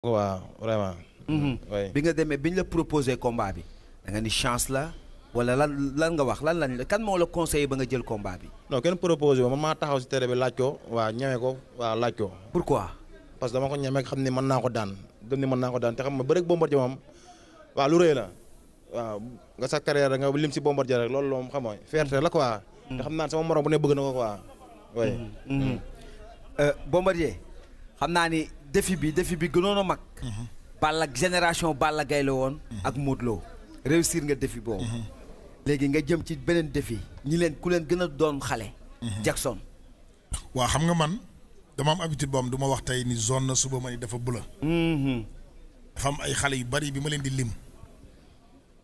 waaw vraiment. oui bi nga demee bi ñu la proposé combat bi da nga ni chance la wala lan nga wax lan kan moo la conseillé ba nga jël combat bi. non kenn proposé man maa taxaw si terrain bi laaj ko waa ñeme ko waa laaj ko. pourquoi. parce que dama ko ñeme xam ni mën naa ko daan gëm ni mën naa ko daan te xam nga bëreeg Bombardier moom waaw lu rëy la waaw nga sa carrière nga lim si Bombardier rek loolu moom xam nga fierté la quoi. te xam naa sama morom bu ne bëgg na ko quoi. oui. Bombardier xam naa ni défi bi gënoon a mag. génération Balla Gaye la woon. ak Modou Lo réussir nga défi boobu. léegi nga jëm ci beneen défi ku leen gën a doon xale. Jackson. waaw xam nga man dama am habitude boobu du ma wax tey ni zone na suba ma ni dafa bula. dafa am ay xale yu bari bi ma leen di lim.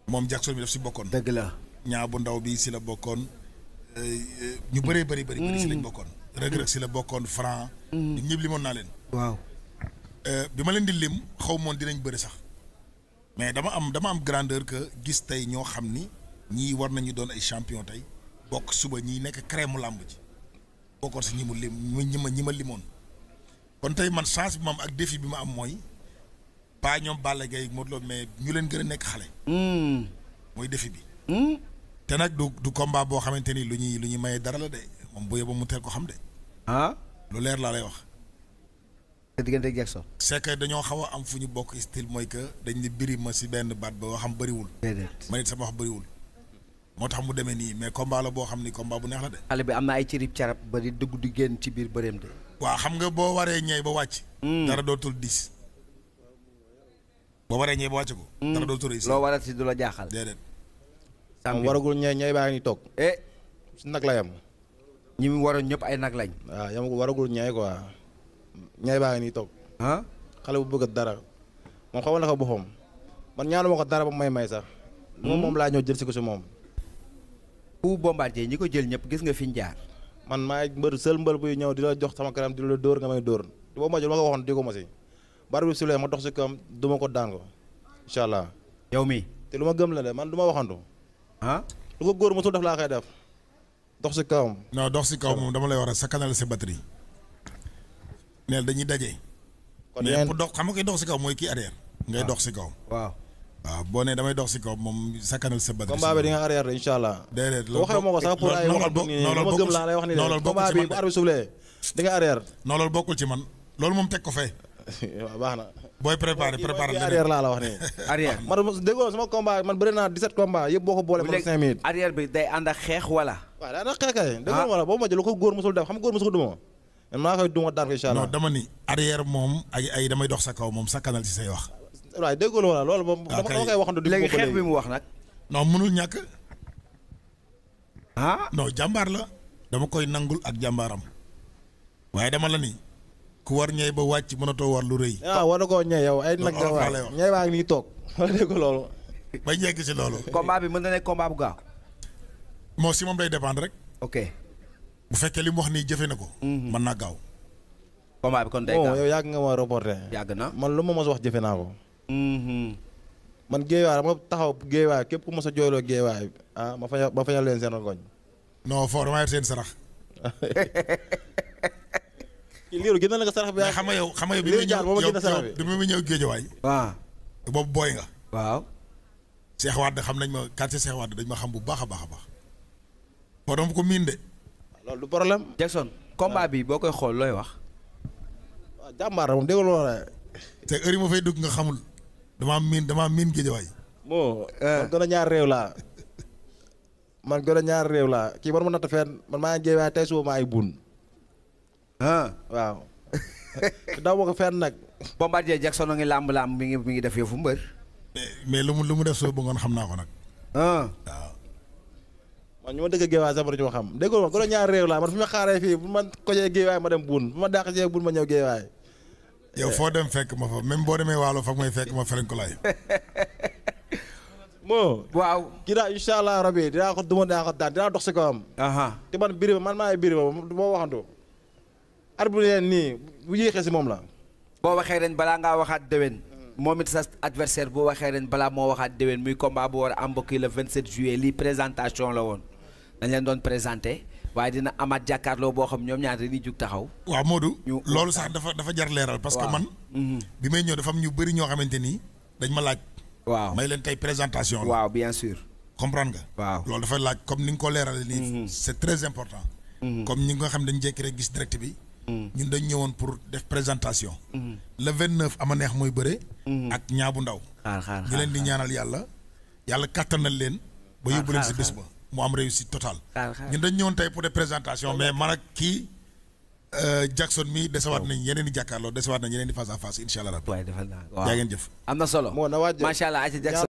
moom Jackson bi daf si bokkoon. dëgg la ñaa bu ndaw bi si la bokkoon. ñu bëree bëri si lañ bokkoon. Reug si la bokkoon Franc. ñëpp limoon naa leen. waaw. bi ma leen di lim xaw moon dinañ bëri sax. mais dama am grandeur que gis tey ñoo xam ni ñii war nañu doon ay champion tey bokk suba ñii nekk crème làmb ji bokkoon si ñi ma limoon. kon tey man chance bi ma am ak défi bi ma am mooy pas ñoom Balla Gaye Modou Lo mais ñu leen gën a nekk xale. mooy défi bi. te nag du combat boo xamante ni lu ñuy maye dara la de moom bu yeboo mu teel ko xam de. lu leer laa lay wax. te diggante Jackson. c'est que dañoo xaw a am fu ñu bokk style mooy que dañ ni biri ma si benn baat ba waxam bëriwul. déedéet man it sama wax bëriwul. moo tax mu demee nii mais combat la boo xam ni combat bu neex la de. xale bi am na ay cirib carab ba di dugg di génn ci biir bëreem de. waaw xam nga boo waree ñëw ba wàcc. dara dootul dis. boo waree ñëw ba wàcc ko. dara dootul réussir. loo waral si du la jaaxal. déedéet. moom waragul ñay baa ngi toog. si nag la yam. ñi mu waroon ñëpp ay nag lañ. waaw yam waragul ñay quoi. ñay baa ngi nii toog. xale bu bëgg dara moom xamal na ko boppam man ñaanuma ko dara ba may sax. moom laa ñëw jël si ko si moom. ku Bombardier ñi ko jël ñëpp gis nga fi ñu jaar. man maay mbër buy ñëw di la jox sama kanam di la dóor nga may dóor te boo ma jël ma ko waxoon di ko ma si. bar bi sulee ma dox si kam du ma ko daan ko incha allah. yow mi te lu ma gëm la de man du ma waxantu. lu ko góor mosul def laa koy def. dox si kawam. non dox si kaw moom dama lay war a sakkanal sa batterie. neel dañuy daje. kon mais pour dox xam nga koy dox si kaw mooy kii arrière. ngay dox si kaw. waaw boo nee damay dox si kaw moom sakkanal sa batterie. combat bi di nga arrière de incha allah. déedéet loolu waxee ma ko sax pour ay waxal bu nii lu ma gëm laa lay wax ni de combat bi bu arbitre soufflé di nga arrière. non loolu bokkul ci man loolu moom teg ko fee. waaw baax na. booy préparé arrière laa la wax nii. arrière man déggoo sama combat man bëri naa 17 combat yëpp boo ko boole. par 5 minutes arrière bi day ànd ak xeex wala. waaw day ànd ak xeex kay. déggoo wala boobu ma jël lu ko góor mosul def xam nga góor mosul duma. man maa koy duma daan ko incha allah. non dama ni arrière moom ay damay dox sa kaw moom sakkanal ci say wax. waaw déggoo wala loolu moom dama koy waxantu. léegi xeex bi mu wax nag. non mënul ñàkk. non jàmbaar la. dama koy nangul ak jàmbaaram. waaye dama la ni. ku war ñëw ba wàcc mënatoo war lu rëy. war na koo ñëw yow ay nag nga wax ñëw baa ngi nii toog wala dégg loolu. ba njëkk si loolu. combat bi mën na nekk combat bu gaaw. moo si moom day dépendre rek. ok. bu fekkee li mu wax nii jëfe na ko. mën naa gaaw. combat bi kon day gaaw yow yàgg nga ma reporté. yàgg na man lu ma mos wax jëfe naa ko. man géewaay dama taxaw géewaay képp ku mos a jooyloo géewaay ma fañal leen seen ngoñ. non foo dama yor seen sarax. liiru gën na la nga sarax bi. xam nga yow bi muy ñëw géejawaay. waaw. boobu booy nga. waaw. Cheikh Wade xam nañ ma quartier Cheikh Wade dañ ma xam bu baax a baax a baax. boo doon ko miin de. loolu du problème. Jackson combat bi boo koy xool looy wax. waaw jàmbaar moom dégg nga loolu. te heure yi ma fay dugg nga xamul. damaa miin géejawaay. man gën a ñaar réew laa. man gën a ñaar réew laa kii man ma natt fenn man maa ngi géewaay tey suba maa ngi bun. waaw. daw ma ko fenn nag. Bombardier Jackson a ngi làmb mi ngi def yëfu mbër. mais lu mu def soo bëggoon xam naa ko nag. waaw. man ñu ma dëgg géewaay sax ñu ma xam déggoo ma gën a ñaar réew laa man fi ma xaaree fii bu ma kojee géewaay ma dem bun bu ma dàq see bun ma ñëw géewaay. yow foo dem fekk ma fa même boo demee waalo foog may fekk ma fereñ ko laay. waaw. kii daal incha allah rabi dinaa ko duma dinaa ko daan dinaa dox si kawam. te man biri man maay biri ba moo waxantu. arbitre leen nii bu yéexee si moom la. boo waxee ren balaa ngaa waxaat déwén. moom it sa adversaire boo waxee ren balaa moo waxaat déwén muy combat bu war a am mbokk yi le 27 juillet lii présentation la woon dañ leen doon présenté waaye dina amaat jàkkaarloo boo xam ñoom ñaar dañuy jug taxaw. waaw Modou. ñu loolu sax dafa jar leeral. parce que man. bi may ñëw dafa am ñu bëri ñoo xamante ni dañ ma laaj. waaw may leen tey présentation la. waaw bien sûr. comprendre nga. waaw loolu dafa laaj comme ni nga ko leerale nii. c'est très important. comme ñi nga xam dañ jékki rek gis direct bi. ñun dañ ñëwoon pour def présentation. le 29 ama neex mooy bëre. ak ñaabu ndaw. xaar ñu leen di ñaanal yàlla kattanal leen. ba yóbbu leen si bés ba mu am réussite totale. ñun dañ ñëwoon tey pour des présentation mais man ak kii Jackson mi desewaat nañ yeneen i jàkkaarloo desewaat nañ yeneen i face à face incha allah rabbi. waaye defal naa waaw yaa ngeen jëf. am na solo. moo na waaj macha allah Aïcha Jackson.